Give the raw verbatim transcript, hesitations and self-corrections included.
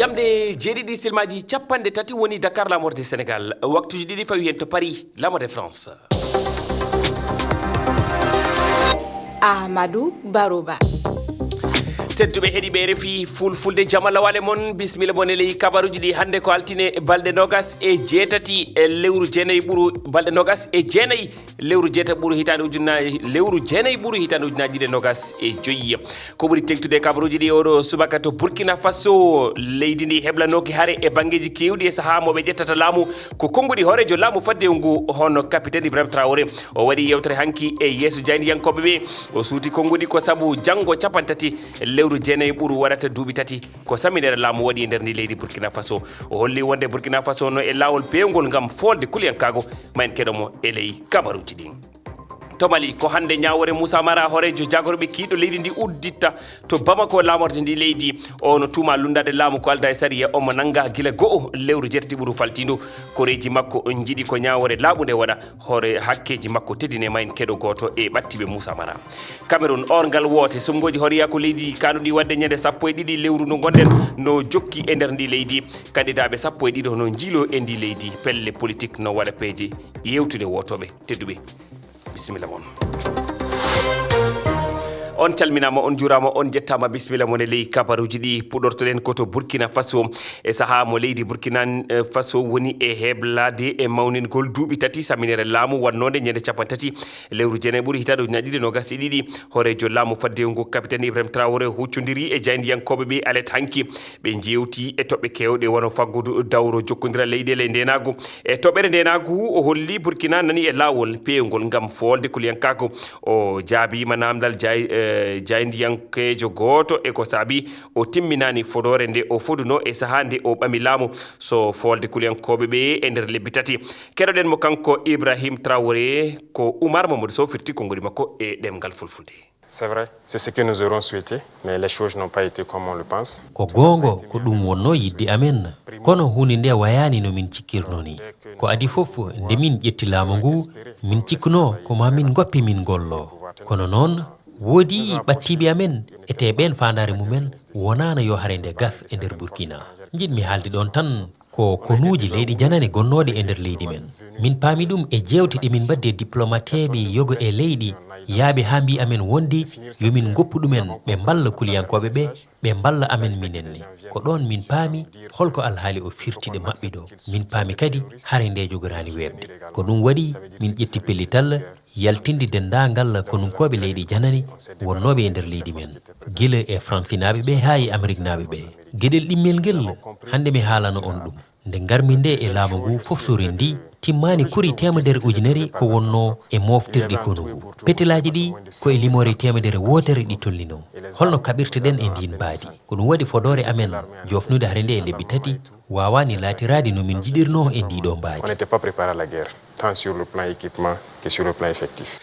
Yamde jeeɗiɗi silmaji capanɗe tati woni Dakar, laamorde Sénégal. Waktuji ɗiɗi fawi hen to Paris, laamorde France. Amadou Baroba. Tedduɓe heɗiiɓe R F I Fulfulde, jama lawale mon, bismilla mon e ley kabaruji ɗi. Hannde ko altine, balɗe nogas e jeetati e lewru jeenayi ɓuru, balɗe nogas e jeenayi lewru jeetati ɓuru hitaande ujunnaji, lewru jeenayi ɓuru hitaande ujunnaji ɗiɗi e nogas e joyi. Ko ɓuri teŋtude e kabaruji ɗi oɗo subaka to Burkina Faso, leydi ndi heblanooki hare e banngeeji keewɗi e sahaa mo ɓe ƴettata laamu. Ko konnguɗi hooreejo laamu faddewu ngu, hono Capitaine Ibrahim Traoré. O waɗi yewtere hanki e yeeso jaayndiyankooɓe ɓe. O suuti konnguɗi ko sabu janngo capanɗe tati lewru jeenayi ɓuru waɗata duuɓi tati ko samminere laamu waɗi e nder ndi leydi Burkina Faso. O holli wonde Burkina Faso no e laawol peewngol ngam foolde kuliyankaago. Ma en keɗo mo e ley kabaruji ɗin. To Mali, ko hannde ñaawoore Moussa Mara, hooreejo jaagorɓe kiiɗo leydi ndi, udditta to Bamako, laamorde ndi leydi. O no tuuma lunndaade laamu ko aldaa e sariya. Omo nannga gila go'o lewru jeetati ɓuru faltiindu. Koreeji makko njiɗi ko ñaawoore laaɓunde waɗa, hoore hakkeeji makko teddine. Ma en keɗo gooto e ɓattiiɓe Moussa Mara. Cameroun, orngal woote, suɓngooji horeeya ko leydi kaanuɗi waɗde ñande sappo e ɗiɗi lewru ndu ngonɗen no jokki e nder ndi leydi. Kandidaaɓe sappo e ɗiɗo no njiiloo e ndi leydi. Pelle politik no waɗa peeje yewtude wootooɓe. Tedduɓe, bisimilla mon. On calminaama, on njuuraama, on njettaama. Bisimilla mon e ley kabaruuji ɗi. Puɗortoɗen ko to Burkina Faso. E sahaa mo leydi Burkina, eh, Faso woni e heblaade e mawningol duuɓi tati samminere laamu wannoonde ñande capanɗe tati lewru jeenayi ɓuru hitaande ujunnaji ɗiɗi e nogas e ɗiɗi. Hooreejo laamu faddewu ngu, Capitaine Ibrahim Traoré, huccondiri e jaayndiyankooɓe ɓe alet hanki. Ɓe njeewti e toɓɓe keewɗe, wano faggudu dawro jokkondiral leyɗeele e ndeenaagu. E toɓɓere ndeenaagu, o holli Burkina nani e laawol peewngol ngam foolde kuliyankaagu. O jaabiima naamndal jaay-, eh, jaayndiyankeejo gooto e ko saabi o timminaani fodoore nde o fodunoo e sahaa nde o ɓami laamu, so foolde kuliyankooɓe ɓe e nder lebbi tati. Keɗoɗen mo kanko Ibrahim Traoré, ko Oumar Mamadou Sow firti konngol makko e ɗemngal Fulfulde. C'est vrai, c'est ce que nous aurions souhaité, mais les choses n'ont pas été comme on le pense. Ko goonga, ko ɗum wonnoo yiɗde amen, kono huunde nde wayaani no min cikkirnoo ni. Ko adii fof, nde min ƴetti laamu ngu, min cikkunoo ko ma min ngoppi, min ngollo. Kono noon, woodi ɓattiiɓe amen, etee ɓeen faandaare mumen wonaano yo hare nde gas e nder Burkina. Njiɗmi haalde ɗoon tan, ko konuuji leyɗe janane gonnooɗe e nder leydi men. Min paami ɗum e jeewte ɗe min mbaɗdi e diplomateeɓe yoga e leyɗe yaaɓe haa mbii amen wonde yo min ngoppu ɗumen, ɓe mballa kuliyankooɓe ɓe, ɓe mballa amen minen ne. Ko ɗoon min paami holko alhaali o firti ɗo maɓɓe ɗo. Min paami kadi hare nde jogoraani weeɓde. Ko ɗum waɗi min ƴetti pellital yaltinde denndaangal konunkooɓe leyɗe janane wonnooɓe e nder leydi men, gila e Fransinaaɓe ɓe haa e Ameriknaaɓe ɓe. Geɗel ɗimmel ngel, hannde mi haalana on ɗum. Nde ngarmi nde e laamu ngu, fof so renndi, timmaani kuri teemedere ujunere ko wonnoo e moftirɗe konu ngu. Petelaaji ɗi ko e limoore teemedere wootere ɗi tolninoo. Holno kaɓirteɗen e ndiin mbaadi? Ko ɗum waɗi fodoore amen joofnude hare nde e lebbi tati, waawaani laatiraade no min njiɗirnoo e ndii ɗoo mbaadi. On n'était pas préparé à la guerre, tant sur le plan équipement que sur le plan effectif.